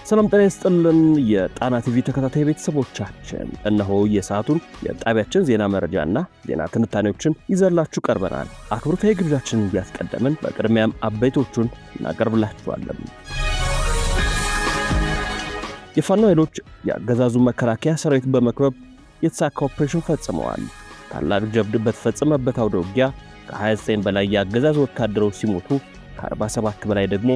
ሰላም ጤና ይስጥልን። የጣና ቲቪ ተከታታይ ቤተሰቦቻችን፣ እነሆ የሰዓቱን የጣቢያችን ዜና መረጃና ዜና ትንታኔዎችን ይዘላችሁ ቀርበናል። አክብሮታዊ ግብዣችንን እያስቀደምን በቅድሚያም አበይቶቹን እናቀርብላችኋለን። የፋኖ ኃይሎች የአገዛዙ መከላከያ ሰራዊት በመክበብ የተሳካ ኦፕሬሽን ፈጽመዋል። ታላቅ ጀብድ በተፈጸመበት አውደ ውጊያ ከ29 በላይ የአገዛዙ ወታደሮች ሲሞቱ ከ47 በላይ ደግሞ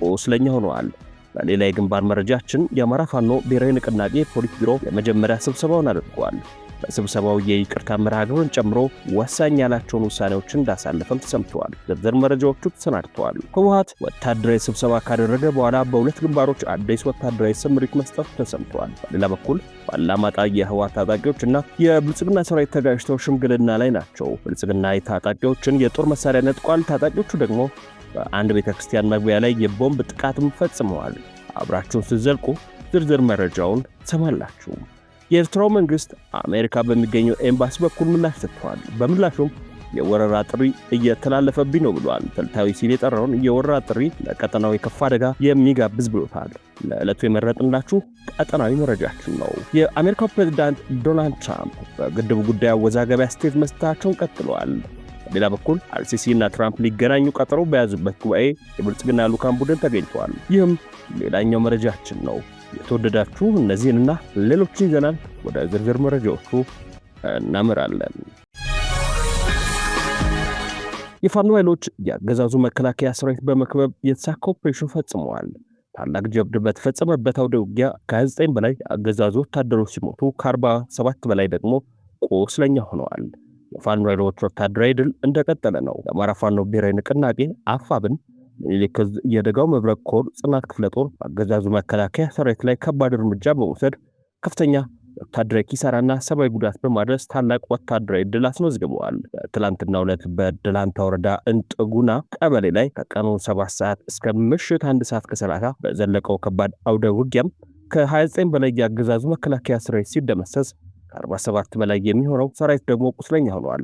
ቁስለኛ ሆነዋል። በሌላ የግንባር መረጃችን የአማራ ፋኖ ብሔራዊ ንቅናቄ ፖሊት ቢሮ የመጀመሪያ ስብሰባውን አድርጓል። በስብሰባው የይቅርታ መርሃ ግብርን ጨምሮ ወሳኝ ያላቸውን ውሳኔዎችን እንዳሳለፈም ተሰምተዋል። ዝርዝር መረጃዎቹ ተሰናድተዋል። ህወሓት ወታደራዊ ስብሰባ ካደረገ በኋላ በሁለት ግንባሮች አዲስ ወታደራዊ ስምሪት መስጠቱ ተሰምተዋል። በሌላ በኩል በአላማጣ የህወሓት ታጣቂዎች እና የብልጽግና ሰራዊት ተጋጭተው ሽምግልና ላይ ናቸው። ብልጽግና የታጣቂዎችን የጦር መሳሪያ ነጥቋል። ታጣቂዎቹ ደግሞ በአንድ ቤተ ክርስቲያን መግቢያ ላይ የቦምብ ጥቃትም ፈጽመዋል። አብራችሁን ስትዘልቁ ዝርዝር መረጃውን ትሰማላችሁ። የኤርትራው መንግስት አሜሪካ በሚገኘው ኤምባሲ በኩል ምላሽ ሰጥቷል። በምላሹም የወረራ ጥሪ እየተላለፈብኝ ነው ብሏል። ስልታዊ ሲል የጠራውን የወረራ ጥሪ ለቀጠናው የከፋ አደጋ የሚጋብዝ ብሎታል። ለዕለቱ የመረጥንላችሁ ቀጠናዊ መረጃችን ነው። የአሜሪካው ፕሬዚዳንት ዶናልድ ትራምፕ በግድቡ ጉዳይ አወዛጋቢ አስተያየት መስጠታቸውን ቀጥለዋል። በሌላ በኩል አልሲሲ እና ትራምፕ ሊገናኙ ቀጠሮ በያዙበት ጉባኤ የብልጽግና ልዑካን ቡድን ተገኝተዋል። ይህም ሌላኛው መረጃችን ነው። የተወደዳችሁ እነዚህንና ሌሎችን ይዘናል። ወደ ዝርዝር መረጃዎቹ እናመራለን። የፋኖ ኃይሎች የአገዛዙ መከላከያ ሰራዊት በመክበብ የተሳካ ኦፕሬሽን ፈጽመዋል። ታላቅ ጀብድ በተፈጸመበት አውደ ውጊያ ከ29 በላይ የአገዛዙ ወታደሮች ሲሞቱ ከ47 በላይ ደግሞ ቁስለኛ ሆነዋል። የፋኖ ኃይሎች ወታደራዊ ድል እንደቀጠለ ነው። የአማራ ፋኖ ብሔራዊ ንቅናቄ አፋብን ምኒልክ ዕዝ የደጋው መብረቅ ኮር ጽናት ክፍለ ጦር በአገዛዙ መከላከያ ሰራዊት ላይ ከባድ እርምጃ በመውሰድ ከፍተኛ ወታደራዊ ኪሳራና ሰብአዊ ጉዳት በማድረስ ታላቅ ወታደራዊ ድል አስመዝግበዋል። በትላንትናው ዕለት በደላንታ ወረዳ እንጥጉና ቀበሌ ላይ ከቀኑ 7 ሰዓት እስከ ምሽት 1 ሰዓት ከ30 በዘለቀው ከባድ አውደ ውጊያም ከ29 በላይ የአገዛዙ መከላከያ ሰራዊት ሲደመሰስ ከ47 በላይ የሚሆነው ሰራዊት ደግሞ ቁስለኛ ሆኗል።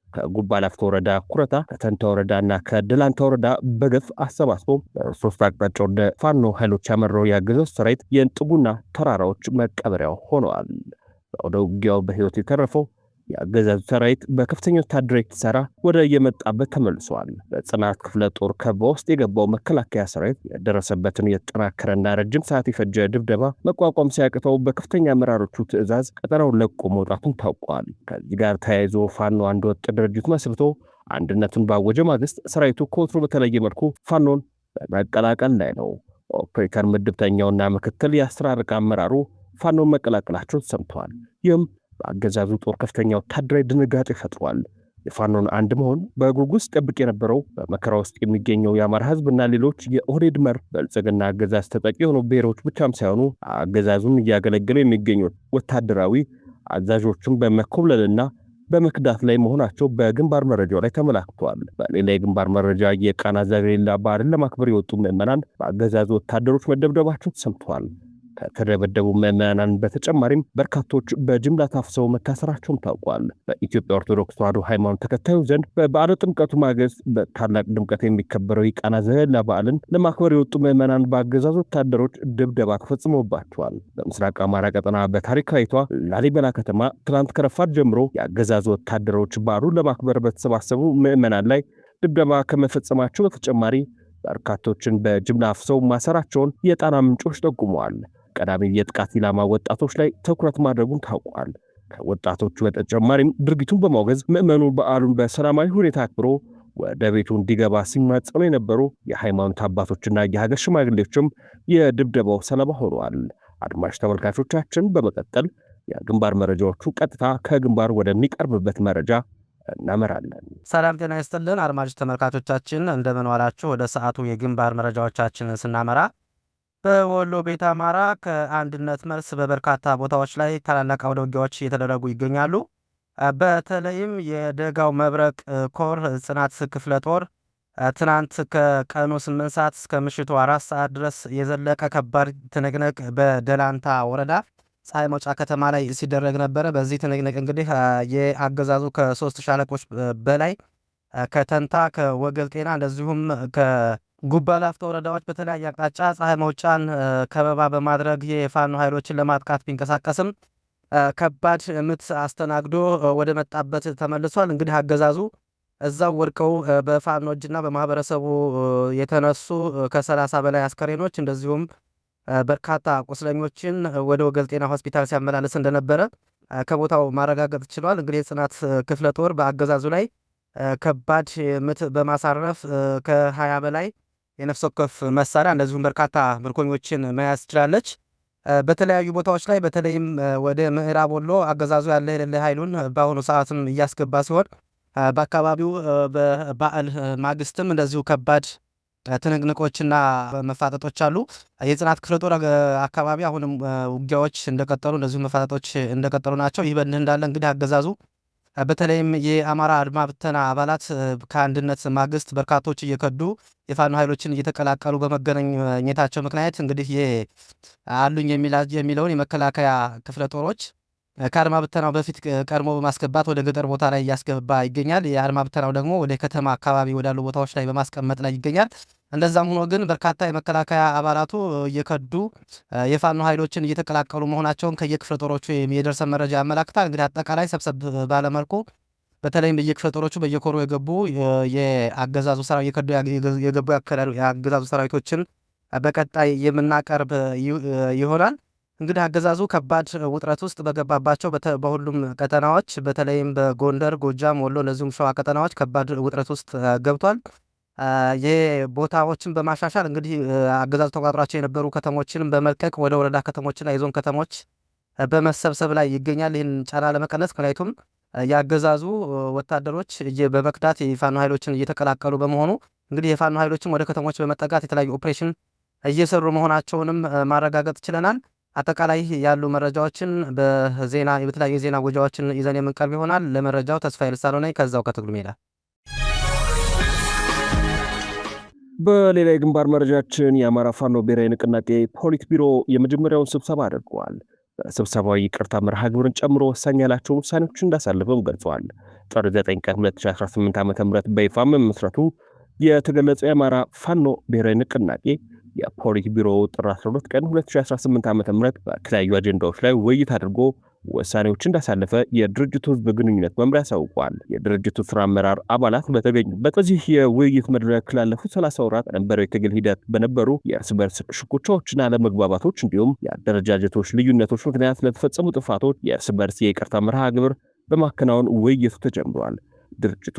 ከጉባ ላፍቶ ወረዳ ኩረታ፣ ከተንታ ወረዳና ከደላንታ ወረዳ በገፍ አሰባስቦ በሶስት አቅጣጫ ወደ ፋኖ ኃይሎች ያመራው የአገዛዙ ሰራዊት የእንጥጉና ተራራዎች መቀበሪያው ሆነዋል። በአውደ ውጊያው በሕይወት የተረፈው የአገዛዙ ሰራዊት በከፍተኛ ወታደራዊ ኪሳራ ወደ የመጣበት ተመልሷል። በጽናት ክፍለ ጦር ከበባ ውስጥ የገባው መከላከያ ሰራዊት የደረሰበትን የተጠናከረና ረጅም ሰዓት የፈጀ ድብደባ መቋቋም ሲያቅተው በከፍተኛ አመራሮቹ ትዕዛዝ ቀጠናውን ለቆ መውጣቱን ታውቋል። ከዚህ ጋር ተያይዞ ፋኖ አንድ ወጥ ድርጅት መስርቶ አንድነቱን ባወጀ ማግስት ሰራዊቱ ከወትሮ በተለየ መልኩ ፋኖን በመቀላቀል ላይ ነው። ኦፕሬተር ምድብተኛውና ምክትል የአስተራረቅ አመራሩ ፋኖን መቀላቀላቸው ተሰምተዋል። ይህም በአገዛዙ ጦር ከፍተኛ ወታደራዊ ድንጋጤ ፈጥሯል። የፋኖን አንድ መሆን በጉጉት ሲጠብቅ የነበረው በመከራ ውስጥ የሚገኘው የአማራ ሕዝብና ሌሎች የኦህዴድ መር ብልጽግና አገዛዝ ተጠቂ የሆኑ ብሔሮች ብቻም ሳይሆኑ አገዛዙን እያገለገሉ የሚገኙ ወታደራዊ አዛዦችን በመኮብለልና በመክዳት ላይ መሆናቸው በግንባር መረጃው ላይ ተመላክቷል። በሌላ የግንባር መረጃ የቃና ዘገሊላ በዓልን ለማክበር የወጡ ምዕመናን በአገዛዙ ወታደሮች መደብደባቸው ተሰምተዋል። ከተደበደቡ ምዕመናን በተጨማሪም በርካቶች በጅምላ ታፍሰው መታሰራቸውም ታውቋል። በኢትዮጵያ ኦርቶዶክስ ተዋሕዶ ሃይማኖት ተከታዮች ዘንድ በበዓለ ጥምቀቱ ማግስት በታላቅ ድምቀት የሚከበረው የቃና ዘገሊላ በዓልን ለማክበር የወጡ ምዕመናን በአገዛዙ ወታደሮች ድብደባ ተፈጽሞባቸዋል። በምስራቅ አማራ ቀጠና በታሪካዊቷ ላሊበላ ከተማ ትናንት ከረፋድ ጀምሮ የአገዛዙ ወታደሮች በዓሉን ለማክበር በተሰባሰቡ ምዕመናን ላይ ድብደባ ከመፈጸማቸው በተጨማሪ በርካቶችን በጅምላ አፍሰው ማሰራቸውን የጣና ምንጮች ጠቁመዋል። ቀዳሚ የጥቃት ኢላማ ወጣቶች ላይ ትኩረት ማድረጉን ታውቋል። ከወጣቶቹ በተጨማሪም ድርጊቱን በማውገዝ ምዕመኑ በዓሉን በሰላማዊ ሁኔታ አክብሮ ወደ ቤቱ እንዲገባ ሲማጸኑ የነበሩ የሃይማኖት አባቶችና የሀገር ሽማግሌዎችም የድብደባው ሰለባ ሆነዋል። አድማጭ ተመልካቾቻችን፣ በመቀጠል የግንባር መረጃዎቹ ቀጥታ ከግንባር ወደሚቀርብበት መረጃ እናመራለን። ሰላም ጤና ይስጥልን አድማጭ ተመልካቾቻችን፣ እንደምን ዋላችሁ። ወደ ሰዓቱ የግንባር መረጃዎቻችንን ስናመራ በወሎ ቤተ አማራ ከአንድነት መልስ በበርካታ ቦታዎች ላይ ታላላቅ አውደ ውጊያዎች እየተደረጉ ይገኛሉ። በተለይም የደጋው መብረቅ ኮር ጽናት ክፍለ ጦር ትናንት ከቀኑ 8 ሰዓት እስከ ምሽቱ 4 ሰዓት ድረስ የዘለቀ ከባድ ትንቅንቅ በደላንታ ወረዳ ፀሐይ መውጫ ከተማ ላይ ሲደረግ ነበረ። በዚህ ትንቅንቅ እንግዲህ የአገዛዙ ከ3 ሻለቆች በላይ ከተንታ፣ ከወገል ጤና እንደዚሁም ጉባ ላፍቶ ወረዳዎች በተለያየ አቅጣጫ ፀሐይ መውጫን ከበባ በማድረግ የፋኖ ኃይሎችን ለማጥቃት ቢንቀሳቀስም ከባድ ምት አስተናግዶ ወደ መጣበት ተመልሷል። እንግዲህ አገዛዙ እዛው ወድቀው በፋኖ እጅና በማህበረሰቡ የተነሱ ከ30 በላይ አስከሬኖች እንደዚሁም በርካታ ቁስለኞችን ወደ ወገል ጤና ሆስፒታል ሲያመላልስ እንደነበረ ከቦታው ማረጋገጥ ችሏል። እንግዲህ የጽናት ክፍለ ጦር በአገዛዙ ላይ ከባድ ምት በማሳረፍ ከ20 በላይ የነፍስ ወከፍ መሳሪያ እንደዚሁም በርካታ ምርኮኞችን መያዝ ችላለች። በተለያዩ ቦታዎች ላይ በተለይም ወደ ምዕራብ ወሎ አገዛዙ ያለ የሌለ ኃይሉን በአሁኑ ሰዓትም እያስገባ ሲሆን በአካባቢው በበዓል ማግስትም እንደዚሁ ከባድ ትንቅንቆችና መፋጠጦች አሉ። የጽናት ክፍለ ጦር አካባቢ አሁንም ውጊያዎች እንደቀጠሉ እንደዚሁ መፋጠጦች እንደቀጠሉ ናቸው። ይህ በእንዲህ እንዳለ እንግዲህ አገዛዙ በተለይም የአማራ አድማ ብተና አባላት ከአንድነት ማግስት በርካቶች እየከዱ የፋኖ ኃይሎችን እየተቀላቀሉ በመገናኘታቸው ምክንያት እንግዲህ አሉኝ የሚለውን የመከላከያ ክፍለ ጦሮች ከአድማ ብተናው በፊት ቀድሞ በማስገባት ወደ ገጠር ቦታ ላይ እያስገባ ይገኛል። የአድማ ብተናው ደግሞ ወደ ከተማ አካባቢ ወዳሉ ቦታዎች ላይ በማስቀመጥ ላይ ይገኛል። እንደዛም ሆኖ ግን በርካታ የመከላከያ አባላቱ እየከዱ የፋኖ ኃይሎችን እየተቀላቀሉ መሆናቸውን ከየክፍለ ጦሮቹ የደረሰ መረጃ ያመላክታል። እንግዲህ አጠቃላይ ሰብሰብ ባለመልኩ በተለይም በየክፍለ ጦሮቹ በየኮሩ የገቡ የአገዛዙ ሰራዊት የከዱ የገቡ የአገዛዙ ሰራዊቶችን በቀጣይ የምናቀርብ ይሆናል። እንግዲህ አገዛዙ ከባድ ውጥረት ውስጥ በገባባቸው በሁሉም ቀጠናዎች በተለይም በጎንደር፣ ጎጃም፣ ወሎ እንደዚሁም ሸዋ ቀጠናዎች ከባድ ውጥረት ውስጥ ገብቷል። የቦታዎችን በማሻሻል እንግዲህ አገዛዙ ተቆጣጥሯቸው የነበሩ ከተሞችንም በመልቀቅ ወደ ወረዳ ከተሞችና የዞን ከተሞች በመሰብሰብ ላይ ይገኛል። ይህን ጫና ለመቀነስ ምክንያቱም የአገዛዙ ወታደሮች በመክዳት የፋኖ ኃይሎችን እየተቀላቀሉ በመሆኑ እንግዲህ የፋኖ ኃይሎችም ወደ ከተሞች በመጠጋት የተለያዩ ኦፕሬሽን እየሰሩ መሆናቸውንም ማረጋገጥ ችለናል። አጠቃላይ ያሉ መረጃዎችን በዜና በተለያዩ የዜና ጎጃዎችን ይዘን የምንቀርብ ይሆናል። ለመረጃው ተስፋዬ ልሳኖ ነኝ ከዛው ከትግሉ ሜዳ። በሌላ የግንባር መረጃችን የአማራ ፋኖ ብሔራዊ ንቅናቄ ፖሊት ቢሮ የመጀመሪያውን ስብሰባ አድርገዋል። በስብሰባው ይቅርታ መርሃ ግብርን ጨምሮ ወሳኝ ያላቸውን ውሳኔዎች እንዳሳለፈም ገልጸዋል። ጥር 9 ቀን 2018 ዓ ም በይፋ መመስረቱ የተገለጸው የአማራ ፋኖ ብሔራዊ ንቅናቄ የፖሊት ቢሮ ጥር 12 ቀን 2018 ዓ ም በተለያዩ አጀንዳዎች ላይ ውይይት አድርጎ ውሳኔዎች እንዳሳለፈ የድርጅቱ ሕዝብ ግንኙነት መምሪያ አሳውቋል። የድርጅቱ ስራ አመራር አባላት በተገኙበት በዚህ የውይይት መድረክ ላለፉት 30 ወራት በነበረው የትግል ሂደት በነበሩ የእርስ በርስ ሽኩቻዎችና አለመግባባቶች እንዲሁም የአደረጃጀቶች ልዩነቶች ምክንያት ለተፈጸሙ ጥፋቶች የእርስ በርስ የይቅርታ መርሃ ግብር በማከናወን ውይይቱ ተጀምሯል። ድርጅቱ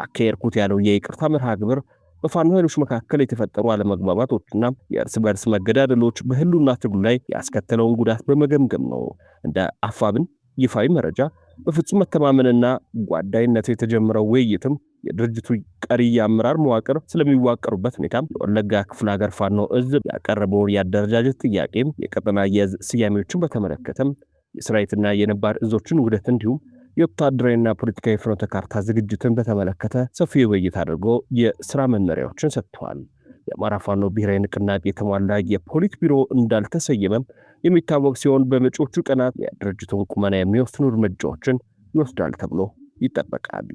አካሄድኩት ያለው የይቅርታ መርሃ ግብር በፋኖ ኃይሎች መካከል የተፈጠሩ አለመግባባቶችና የእርስ በርስ መገዳደሎች በህልውና ትግሉ ላይ ያስከተለውን ጉዳት በመገምገም ነው። እንደ አፋብን ይፋዊ መረጃ በፍጹም መተማመንና ጓዳይነት የተጀመረው ውይይትም የድርጅቱ ቀሪ የአመራር መዋቅር ስለሚዋቀሩበት ሁኔታ፣ የወለጋ ክፍለ ሀገር ፋኖ እዝ ያቀረበውን የአደረጃጀት ጥያቄም፣ የቀጠና የእዝ ስያሜዎችን በተመለከተም፣ የሰራዊትና የነባር እዞችን ውህደት እንዲሁም የወታደራዊና ፖለቲካዊ ፍኖተ ካርታ ዝግጅትን በተመለከተ ሰፊ ውይይት አድርጎ የስራ መመሪያዎችን ሰጥተዋል። የአማራ ፋኖ ብሔራዊ ንቅናቄ የተሟላ የፖሊት ቢሮ እንዳልተሰየመም የሚታወቅ ሲሆን በመጪዎቹ ቀናት የድርጅቱን ቁመና የሚወስኑ እርምጃዎችን ይወስዳል ተብሎ ይጠበቃል።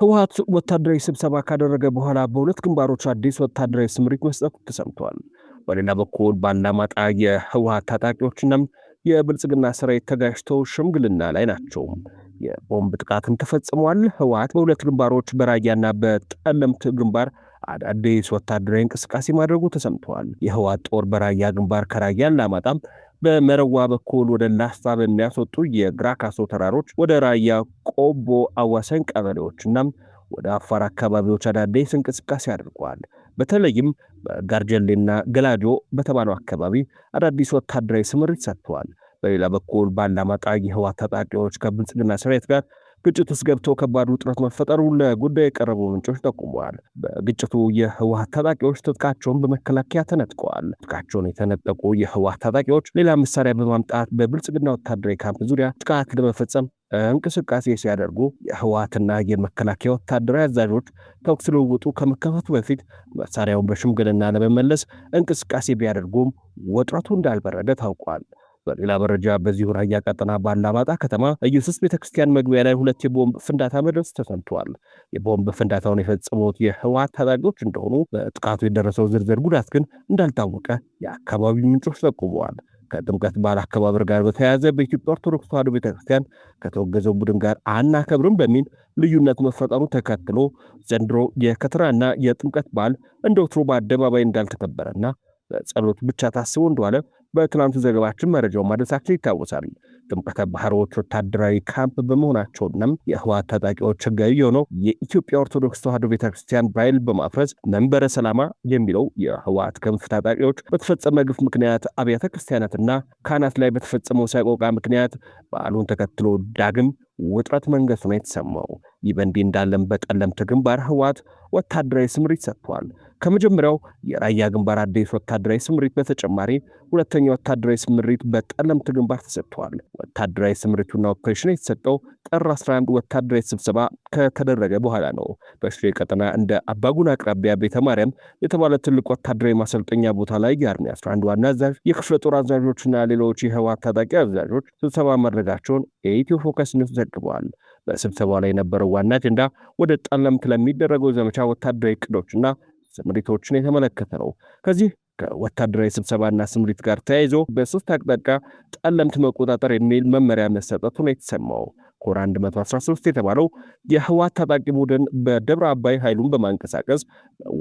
ህወሓት ወታደራዊ ስብሰባ ካደረገ በኋላ በሁለት ግንባሮች አዲስ ወታደራዊ ስምሪት መስጠቱ ተሰምቷል። በሌላ በኩል ባላማጣ የህወሓት ታጣቂዎችና የብልጽግና ሰራዊት ተጋጭተው ሽምግልና ላይ ናቸው። የቦምብ ጥቃትም ተፈጽሟል። ህወሓት በሁለት ግንባሮች በራያና በጠለምት ግንባር አዳዲስ ወታደራዊ እንቅስቃሴ ማድረጉ ተሰምተዋል። የህወሓት ጦር በራያ ግንባር ከራያ አላማጣም በመረዋ በኩል ወደ ላስታ በሚያስወጡ የግራ ካሶ ተራሮች ወደ ራያ ቆቦ አዋሳኝ ቀበሌዎችና ወደ አፋር አካባቢዎች አዳዲስ እንቅስቃሴ አድርገዋል። በተለይም በጋርጀሌና ገላጆ በተባለው አካባቢ አዳዲስ ወታደራዊ ስምሪት ሰጥተዋል። በሌላ በኩል ባላማጣ የህወሓት ታጣቂዎች ከብልጽግና ሰራዊት ጋር ግጭት ውስጥ ገብተው ከባድ ውጥረት መፈጠሩ ለጉዳዩ የቀረቡ ምንጮች ጠቁመዋል። በግጭቱ የህወሓት ታጣቂዎች ትጥቃቸውን በመከላከያ ተነጥቀዋል። ትጥቃቸውን የተነጠቁ የህወሓት ታጣቂዎች ሌላ መሳሪያ በማምጣት በብልጽግና ወታደራዊ ካምፕ ዙሪያ ጥቃት ለመፈጸም እንቅስቃሴ ሲያደርጉ የህወሓትና የመከላከያ ወታደራዊ አዛዦች ተኩስ ልውውጡ ከመከፈቱ በፊት መሳሪያውን በሽምግልና ለመመለስ እንቅስቃሴ ቢያደርጉም ውጥረቱ እንዳልበረደ ታውቋል። በሌላ መረጃ በዚሁ ራያ ቀጠና ባላማጣ ከተማ ኢየሱስ ቤተክርስቲያን መግቢያ ላይ 2 የቦምብ ፍንዳታ መድረስ ተሰምቷል። የቦምብ ፍንዳታውን የፈጸሙት የህወሓት ታጣቂዎች እንደሆኑ በጥቃቱ የደረሰው ዝርዝር ጉዳት ግን እንዳልታወቀ የአካባቢው ምንጮች ጠቁመዋል። ከጥምቀት በዓል አከባበር ጋር በተያያዘ በኢትዮጵያ ኦርቶዶክስ ተዋሕዶ ቤተክርስቲያን ከተወገዘው ቡድን ጋር አናከብርም በሚል ልዩነት መፈጠሩ ተከትሎ ዘንድሮ የከተራና የጥምቀት በዓል እንደ ወትሮ በአደባባይ እንዳልተከበረና በጸሎት ብቻ ታስቦ እንደዋለ በትናንቱ ዘገባችን መረጃው ማድረሳችን ይታወሳል። ጥምቀተ ባህሮች ወታደራዊ ካምፕ በመሆናቸውና የህወሓት ታጣቂዎች ህጋዊ የሆነው የኢትዮጵያ ኦርቶዶክስ ተዋሕዶ ቤተክርስቲያን በኃይል በማፍረስ መንበረ ሰላማ የሚለው የህወሓት ክንፍ ታጣቂዎች በተፈጸመ ግፍ ምክንያት አብያተ ክርስቲያናትና ካህናት ላይ በተፈጸመው ሰቆቃ ምክንያት በዓሉን ተከትሎ ዳግም ውጥረት መንገሱ ነው የተሰማው። ይህ በእንዲህ እንዳለም በጠለምት ግንባር ህወሓት ወታደራዊ ስምሪት ሰጥቷል። ከመጀመሪያው የራያ ግንባር አዲስ ወታደራዊ ስምሪት በተጨማሪ ሁለተኛው ወታደራዊ ስምሪት በጠለምት ግንባር ተሰጥቷል። ወታደራዊ ስምሪቱና ኦፕሬሽን የተሰጠው ጥር 11 ወታደራዊ ስብሰባ ከተደረገ በኋላ ነው። በሽሬ ቀጠና እንደ አባጉና አቅራቢያ ቤተ ማርያም የተባለ ትልቅ ወታደራዊ ማሰልጠኛ ቦታ ላይ የ Army 11 ዋና አዛዥ፣ የክፍለ ጦር አዛዦችና ሌሎች የህወሓት ታጣቂ አዛዦች ስብሰባ ማድረጋቸውን የኢትዮ ፎከስ ኒውስ ዘግበዋል። በስብሰባው ላይ የነበረው ዋና አጀንዳ ወደ ጠለምት ለሚደረገው ዘመቻ ወታደራዊ እቅዶችና ስምሪቶችን የተመለከተ ነው። ከዚህ ከወታደራዊ ስብሰባና ስምሪት ጋር ተያይዞ በ3 አቅጣጫ ጠለምት መቆጣጠር የሚል መመሪያ መሰጠቱ ነው የተሰማው። ኮር 113 የተባለው የህወሓት ታጣቂ ቡድን በደብረ አባይ ኃይሉን በማንቀሳቀስ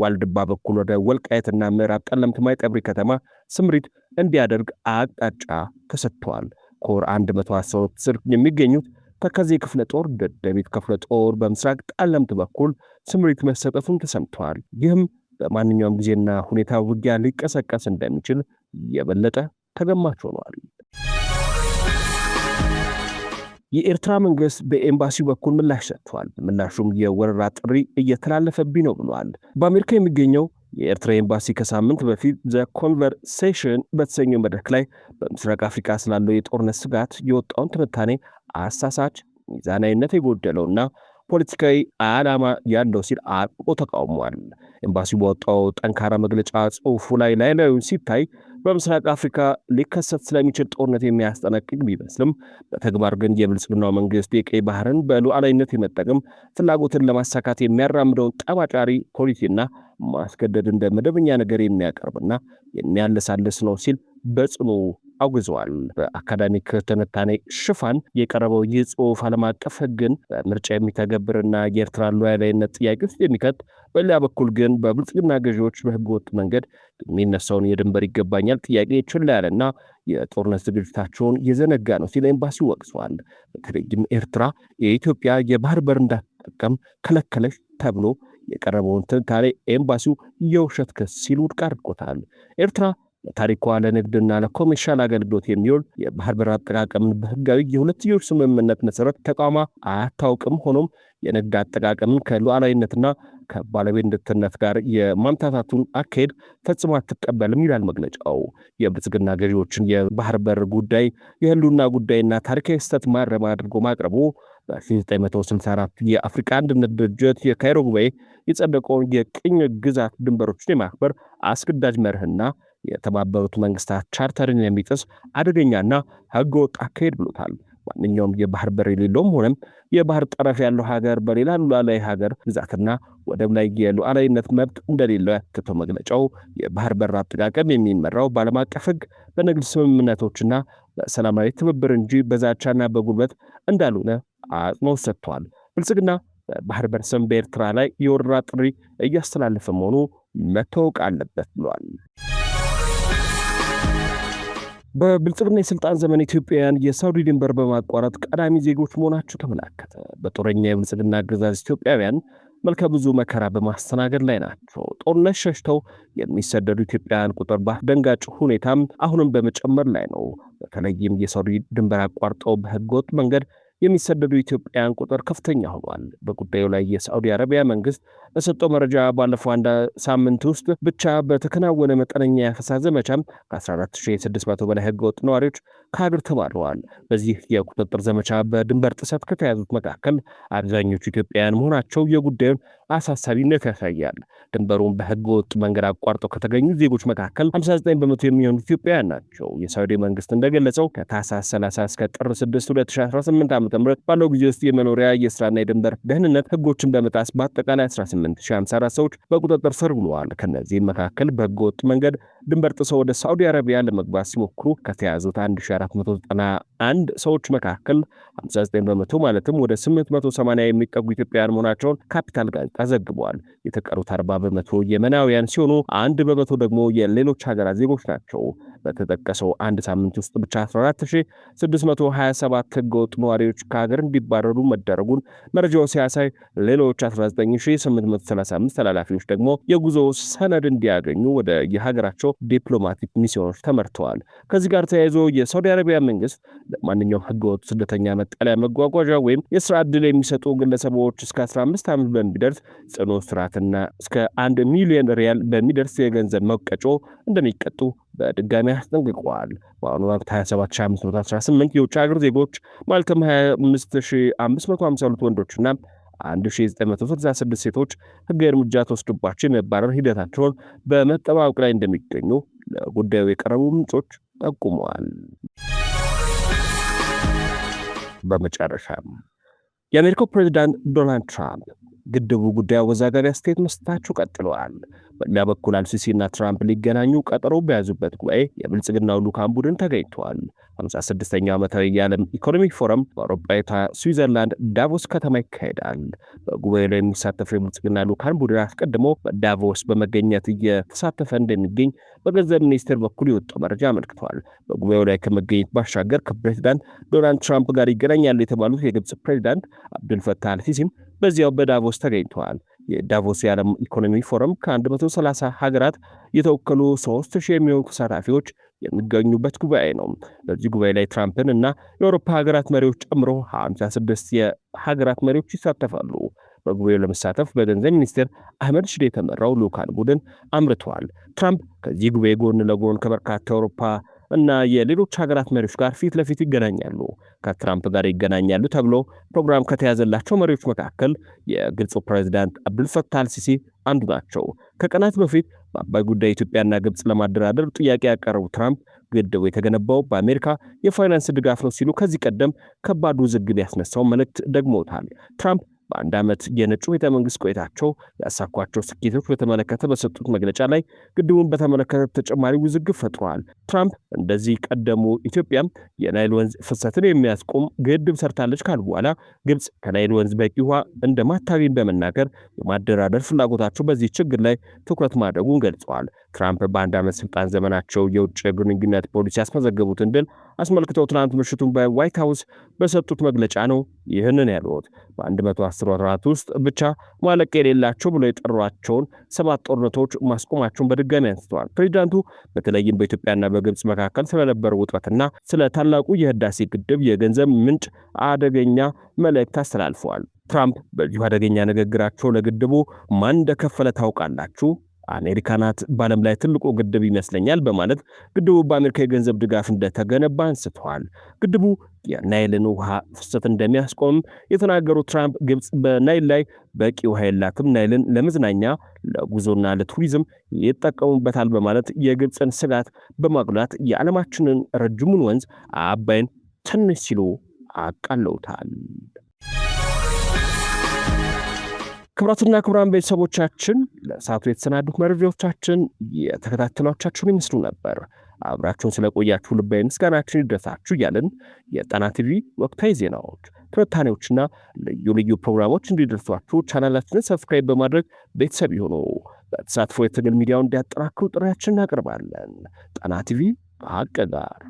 ዋልድባ በኩል ወደ ወልቃየትና ምዕራብ ጠለምት ማይጠብሪ ከተማ ስምሪት እንዲያደርግ አቅጣጫ ተሰጥቷል። ኮር 113 ስር የሚገኙት ተከዜ ክፍለ ጦር፣ ደደቢት ክፍለ ጦር በምስራቅ ጠለምት በኩል ስምሪት መሰጠቱን ተሰምቷል። ይህም በማንኛውም ጊዜና ሁኔታ ውጊያ ሊቀሰቀስ እንደሚችል የበለጠ ተገማች ሆኗል። የኤርትራ መንግስት በኤምባሲው በኩል ምላሽ ሰጥቷል። ምላሹም የወረራ ጥሪ እየተላለፈብኝ ነው ብሏል። በአሜሪካ የሚገኘው የኤርትራ ኤምባሲ ከሳምንት በፊት The Conversation በተሰኘው መድረክ ላይ በምስራቅ አፍሪካ ስላለው የጦርነት ስጋት የወጣውን ትንታኔ አሳሳች፣ ሚዛናዊነት የጎደለውና ፖለቲካዊ ዓላማ ያለው ሲል አጥብቆ ተቃውሟል። ኤምባሲው በወጣው ጠንካራ መግለጫ ጽሑፉ ላይ ላዩን ሲታይ በምስራቅ አፍሪካ ሊከሰት ስለሚችል ጦርነት የሚያስጠነቅቅ ቢመስልም በተግባር ግን የብልጽግናው መንግስት የቀይ ባህርን በሉዓላዊነት የመጠቀም ፍላጎትን ለማሳካት የሚያራምደውን ጠባጫሪ ፖሊሲና ማስገደድ እንደ መደበኛ ነገር የሚያቀርብና የሚያለሳልስ ነው ሲል በጽኑ አውግዘዋል። በአካዳሚክ ትንታኔ ሽፋን የቀረበው ይህ ጽሑፍ ዓለም አቀፍ ሕግን በምርጫ የሚተገብርና የኤርትራ ሉዓላዊነት ጥያቄ ውስጥ የሚከት፣ በሌላ በኩል ግን በብልጽግና ገዢዎች በህገወጥ መንገድ የሚነሳውን የድንበር ይገባኛል ጥያቄ ችላ ያለና የጦርነት ዝግጅታቸውን የዘነጋ ነው ሲል ኤምባሲው ወቅሷል። በተለይም ኤርትራ የኢትዮጵያ የባህር በር እንዳትጠቀም ከለከለች ተብሎ የቀረበውን ትንታኔ ኤምባሲው የውሸት ክስ ሲል ውድቅ አድርጎታል። ኤርትራ ለታሪኳ ለንግድና ለ commercial አገልግሎት የሚውል የባህር በር አጠቃቀምን በህጋዊ የሁለትዮሽ ስምምነት መሰረት ተቋማ አታውቅም። ሆኖም የንግድ አጠቃቀምን ከሉዓላዊነትና ከባለቤትነት ጋር የማምታታቱን አካሄድ ፈጽሞ አትቀበልም ይላል መግለጫው። የብልጽግና ገዢዎችን የባህር በር ጉዳይ የህልውና ጉዳይና ታሪካዊ ስህተት ማረም አድርጎ ማቅረቡ በ1964 የአፍሪካ አንድነት ድርጅት የካይሮ ጉባኤ የጸደቀውን የቅኝ ግዛት ድንበሮችን የማክበር አስገዳጅ መርህና የተባበሩት መንግስታት ቻርተርን የሚጥስ አደገኛና ህገወጥ አካሄድ ብሎታል። ማንኛውም የባህር በር የሌለውም ሆነም የባህር ጠረፍ ያለው ሀገር በሌላ ሉዓላዊ ሀገር ግዛትና ወደብ ላይ የሉዓላዊነት መብት እንደሌለው ያተተው መግለጫው የባህር በር አጠቃቀም የሚመራው በዓለም አቀፍ ህግ፣ በንግድ ስምምነቶችና በሰላማዊ ትብብር እንጂ በዛቻና በጉልበት እንዳልሆነ አጽንኦት ሰጥቷል። ብልጽግና በባህር በር ስም በኤርትራ ላይ የወረራ ጥሪ እያስተላለፈ መሆኑ መታወቅ አለበት ብሏል። በብልጽግና የስልጣን ዘመን ኢትዮጵያውያን የሳውዲ ድንበር በማቋረጥ ቀዳሚ ዜጎች መሆናቸው ተመላከተ። በጦረኛ የብልጽግና አገዛዝ ኢትዮጵያውያን መልከ ብዙ መከራ በማስተናገድ ላይ ናቸው። ጦርነት ሸሽተው የሚሰደዱ ኢትዮጵያውያን ቁጥር በአስደንጋጭ ሁኔታም አሁንም በመጨመር ላይ ነው። በተለይም የሳውዲ ድንበር አቋርጠው በህገወጥ መንገድ የሚሰደዱ ኢትዮጵያውያን ቁጥር ከፍተኛ ሆኗል። በጉዳዩ ላይ የሳዑዲ አረቢያ መንግስት በሰጠው መረጃ ባለፈው አንድ ሳምንት ውስጥ ብቻ በተከናወነ መጠነኛ የአፈሳ ዘመቻም ከ14,600 በላይ ህገወጥ ነዋሪዎች ከሀገር ተባረዋል። በዚህ የቁጥጥር ዘመቻ በድንበር ጥሰት ከተያዙት መካከል አብዛኞቹ ኢትዮጵያውያን መሆናቸው የጉዳዩን አሳሳቢነት ያሳያል። ድንበሩን በህገወጥ መንገድ አቋርጠው ከተገኙ ዜጎች መካከል 59% የሚሆኑት ኢትዮጵያውያን ናቸው። የሳዑዲ መንግስት እንደገለጸው ከታህሳስ 30 እስከ ጥር 6 2018 ዓ.ም ባለው ጊዜ ውስጥ የመኖሪያ፣ የስራና የድንበር ደህንነት ህጎችን በመጣስ በአጠቃላይ 18,054 ሰዎች በቁጥጥር ስር ውለዋል። ከነዚህም መካከል በህገወጥ መንገድ ድንበር ጥሰው ወደ ሳዑዲ አረቢያ ለመግባት ሲሞክሩ ከተያዙት 1491 ሰዎች መካከል 59% ማለትም ወደ 880 የሚጠጉ ኢትዮጵያውያን መሆናቸውን ካፒታል ጋዜጣ ዘግቧል። የተቀሩት 40% የመናውያን ሲሆኑ 1% ደግሞ የሌሎች ሀገራት ዜጎች ናቸው። በተጠቀሰው አንድ ሳምንት ውስጥ ብቻ 14,627 ህገወጥ ነዋሪዎች ከሀገር እንዲባረሩ መደረጉን መረጃው ሲያሳይ ሌሎች 19,835 ተላላፊዎች ደግሞ የጉዞ ሰነድ እንዲያገኙ ወደ የሀገራቸው ዲፕሎማቲክ ሚስዮኖች ተመርተዋል። ከዚህ ጋር ተያይዞ የሳውዲ አረቢያ መንግስት ለማንኛውም ህገወጥ ስደተኛ መጠለያ፣ መጓጓዣ ወይም የስራ ዕድል የሚሰጡ ግለሰቦች እስከ 15 ዓመት በሚደርስ ጽኑ እስራትና እስከ 1 ሚሊዮን ሪያል በሚደርስ የገንዘብ መቀጮ እንደሚቀጡ በድጋሚ አስጠንቅቀዋል። በአሁኑ ወቅት 27518 የውጭ ሀገር ዜጎች ማለትም 25552 ወንዶችና 1966 ሴቶች ህጋዊ እርምጃ ተወስዶባቸው የመባረር ሂደታቸውን በመጠባበቅ ላይ እንደሚገኙ ለጉዳዩ የቀረቡ ምንጮች ጠቁመዋል። በመጨረሻም የአሜሪካው ፕሬዚዳንት ዶናልድ ትራምፕ ግድቡ ጉዳይ አወዛጋቢ አስተያየት መስጠታቸው ቀጥለዋል። በሌላ በኩል አልሲሲና ትራምፕ ሊገናኙ ቀጠሮ በያዙበት ጉባኤ የብልጽግናው ልዑካን ቡድን ተገኝተዋል። 56ኛው ዓመታዊ የዓለም ኢኮኖሚክ ፎረም በአውሮፓዊቷ ስዊዘርላንድ ዳቮስ ከተማ ይካሄዳል። በጉባኤው ላይ የሚሳተፈው የብልጽግና ልዑካን ቡድን አስቀድሞ በዳቮስ በመገኘት እየተሳተፈ እንደሚገኝ በገንዘብ ሚኒስቴር በኩል የወጣው መረጃ አመልክቷል። በጉባኤው ላይ ከመገኘት ባሻገር ከፕሬዚዳንት ዶናልድ ትራምፕ ጋር ይገናኛሉ የተባሉት የግብፅ ፕሬዚዳንት አብዱልፈታህ አልሲሲም በዚያው በዳቮስ ተገኝተዋል። የዳቮስ የዓለም ኢኮኖሚ ፎረም ከ130 ሀገራት የተወከሉ 3000 የሚሆኑ ተሳታፊዎች የሚገኙበት ጉባኤ ነው። በዚህ ጉባኤ ላይ ትራምፕን እና የአውሮፓ ሀገራት መሪዎች ጨምሮ 56 የሀገራት መሪዎች ይሳተፋሉ። በጉባኤው ለመሳተፍ በገንዘብ ሚኒስቴር አህመድ ሽዴ የተመራው ልዑካን ቡድን አምርተዋል። ትራምፕ ከዚህ ጉባኤ ጎን ለጎን ከበርካታ የአውሮፓ እና የሌሎች ሀገራት መሪዎች ጋር ፊት ለፊት ይገናኛሉ። ከትራምፕ ጋር ይገናኛሉ ተብሎ ፕሮግራም ከተያዘላቸው መሪዎች መካከል የግብፁ ፕሬዚዳንት አብዱልፈታህ አልሲሲ አንዱ ናቸው። ከቀናት በፊት በአባይ ጉዳይ ኢትዮጵያና ግብፅ ለማደራደር ጥያቄ ያቀረቡ ትራምፕ ግድቡ የተገነባው በአሜሪካ የፋይናንስ ድጋፍ ነው ሲሉ ከዚህ ቀደም ከባድ ውዝግብ ያስነሳው መልእክት ደግሞታል። ትራምፕ በአንድ ዓመት የነጩ ቤተ መንግስት ቆይታቸው ያሳኳቸው ስኬቶች በተመለከተ በሰጡት መግለጫ ላይ ግድቡን በተመለከተ ተጨማሪ ውዝግብ ፈጥረዋል። ትራምፕ እንደዚህ ቀደሙ ኢትዮጵያም የናይል ወንዝ ፍሰትን የሚያስቆም ግድብ ሰርታለች ካሉ በኋላ ግብፅ ከናይል ወንዝ በቂ ውሃ እንደማታገኝ በመናገር የማደራደር ፍላጎታቸው በዚህ ችግር ላይ ትኩረት ማድረጉን ገልጸዋል። ትራምፕ በአንድ ዓመት ስልጣን ዘመናቸው የውጭ ግንኙነት ፖሊሲ ያስመዘገቡትን ድል አስመልክተው ትናንት ምሽቱን በዋይት ሀውስ በሰጡት መግለጫ ነው ይህንን ያሉት። በ110 ወራት ውስጥ ብቻ ማለቅ የሌላቸው ብለው የጠሯቸውን 7 ጦርነቶች ማስቆማቸውን በድጋሚ አንስተዋል። ፕሬዚዳንቱ በተለይም በኢትዮጵያና በግብፅ መካከል ስለነበረው ውጥረትና ስለ ታላቁ የህዳሴ ግድብ የገንዘብ ምንጭ አደገኛ መልእክት አስተላልፈዋል። ትራምፕ በዚሁ አደገኛ ንግግራቸው ለግድቡ ማን እንደከፈለ ታውቃላችሁ? አሜሪካ ናት፣ በዓለም ላይ ትልቁ ግድብ ይመስለኛል በማለት ግድቡ በአሜሪካ የገንዘብ ድጋፍ እንደተገነባ አንስተዋል። ግድቡ የናይልን ውሃ ፍሰት እንደሚያስቆም የተናገሩት ትራምፕ ግብፅ በናይል ላይ በቂ ውሃ የላትም፣ ናይልን ለመዝናኛ፣ ለጉዞና ለቱሪዝም ይጠቀሙበታል በማለት የግብፅን ስጋት በማጉላት የዓለማችንን ረጅሙን ወንዝ አባይን ትንሽ ሲሉ አቃለውታል። ክቡራትና ክቡራን ቤተሰቦቻችን ለሰዓቱ የተሰናዱት መረጃዎቻችን የተከታተሏቻችሁን ይመስሉ ነበር። አብራችሁን ስለቆያችሁ ልባዊ ምስጋናችን ይድረሳችሁ እያልን የጣና ቲቪ ወቅታዊ ዜናዎች፣ ትንታኔዎችና ልዩ ልዩ ፕሮግራሞች እንዲደርሷችሁ ቻናላችንን subscribe በማድረግ ቤተሰብ ይሁኑ። በተሳትፎ የትግል ሚዲያውን እንዲያጠናክሩ ጥሪያችንን እናቀርባለን። ጣና ቲቪ ከሀቅ ጋር።